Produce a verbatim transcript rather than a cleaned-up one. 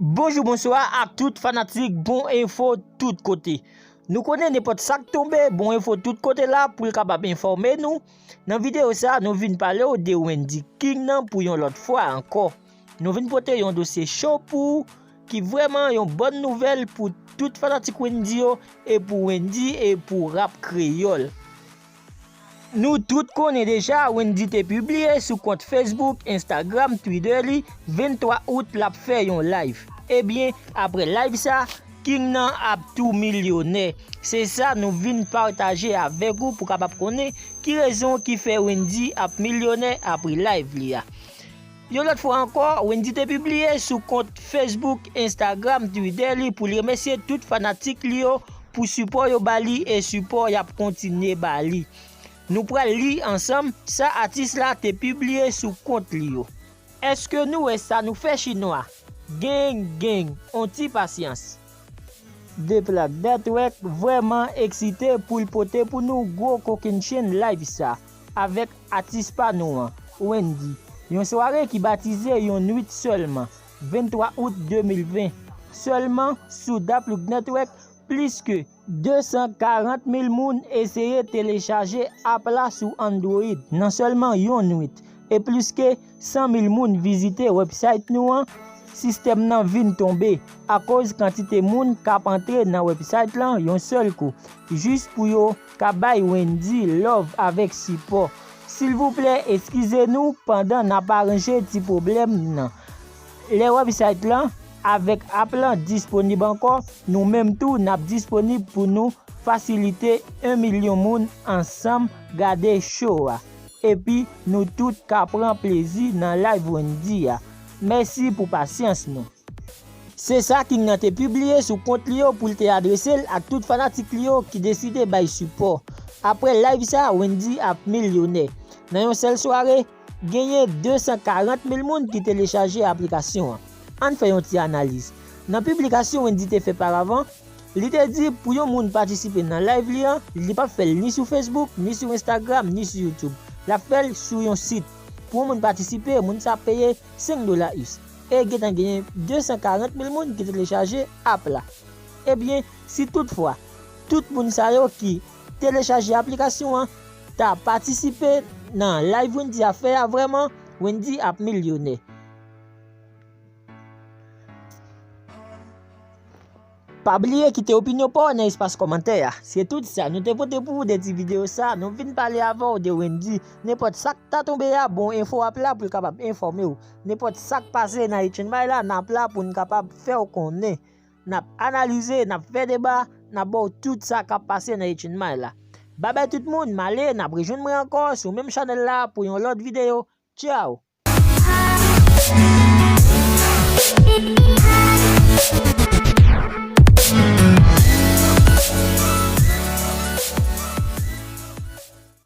Bonjou, bonswa ak tout fanatik Bon Enfo tout kote. Nou konnen nenpòt sa k tonbe, Bon Enfo tout kote la pou l kapab enfòme nou. Nan videyo sa, nou vin pale w de Wendy King nan pou yon lòt fwa ankò. Nou vin pote yon dosye cho pou ou, ki vrèman yon bòn nouvèl pou tout fanatik Wendy yo e pou Wendy e pou rap kreyòl. Nou tout konnen deja, Wendy te pibliye sou kont Facebook, Instagram, Twitter li, vennntwa out, l ap fè yon live. Ebyen, apre live sa, King nan ap tou milyonè. Se sa nou vin pataje avèk ou pou kapab konnen ki rezon ki fè Wendy ap milyonè apre live li a. Yon lòt fwa ankò, Wendy te pibliye sou kont Facebook, Instagram, Twitter li pou l remèsye tout fanatik li yo pou sipò yo ba li e sipò y ap kontinye ba li. Nou pral li ansanm sa atis la te pibliye sou kont li yo. Èske nou wè sa nou fè chinwa? Geng, geng, on ti pasyans. Deplak Network vrèman eksite pou l pote pou nou gwo kokennchenn live sa avèk atis pa nou an, Wendy. Yon sware ki batize yon nwit sèlman, vennntwa out de mil ven. Sèlman sou Deplak Network, plis ke de san karant mil moun eseye telechaje app la sou Android nan sèlman yon nwit, e plis ke san mil moun vizite website nou an. Sistèm nan vin tonbe akoz kantite moun k ap antre nan website lan yon sèl kou, jis pou yo ka bay Wendy love avèk sipò. Silvouplè, eskize nou pandan n ap aranje ti pwoblèm nan. Lè website lan avèk app lan disponib ankò, nou menm tou n ap disponib pou nou fasilite yon milyon moun ansanm gade show a. Epi nou tout ka pran plezi nan live Wendy a. Mèsi pou pasyans nou. Se sa King nan te pibliye sou kont li yo pou l te adrese l ak tout fanatik li yo ki deside bay sipò. Apre live sa, Wendy ap milyonè. Nan yon sèl sware, genyen de san karant mil moun ki telechaje aplikasyon an. Ann fè yon ti analiz. Nan piblikasyon Wendy te fè paravan, li te di pou yon moun patisipe nan live li an, li p ap fè l ni sou Facebook, ni sou Instagram, ni sou YouTube. L ap fè l sou yon sit. Pou yon moun patisipe, moun sa ap peye senk dola U S. E gentan genyen de san karant mil moun ki telechaje app la. Ebyen, si toutfwa tout moun sa yo ki telechaje aplikasyon an ta patisipe nan live Wendy ap fè a vrèman, Wendy ap milyonè. Pa bliye kite opinyon pa w nan espas kòmantè a. Se tout sa nou te pote pou ou de ti videyo sa. Nou vin pale avè w de Wendy. Nenpòt sa k ta tonbe a, Bon Enfo ap la pou l kapab enfòme w. Nenpòt sa k pase nan H N May la, n ap la pou n kapab fè w konnen. N ap analize, n ap fè deba, n ap ba w tout sa k ap pase nan H N May la. Babay tout moun, m ale, n ap rejwenn mwen ankò sou menm chanèl la pou yon lòt videyo. Tchaw!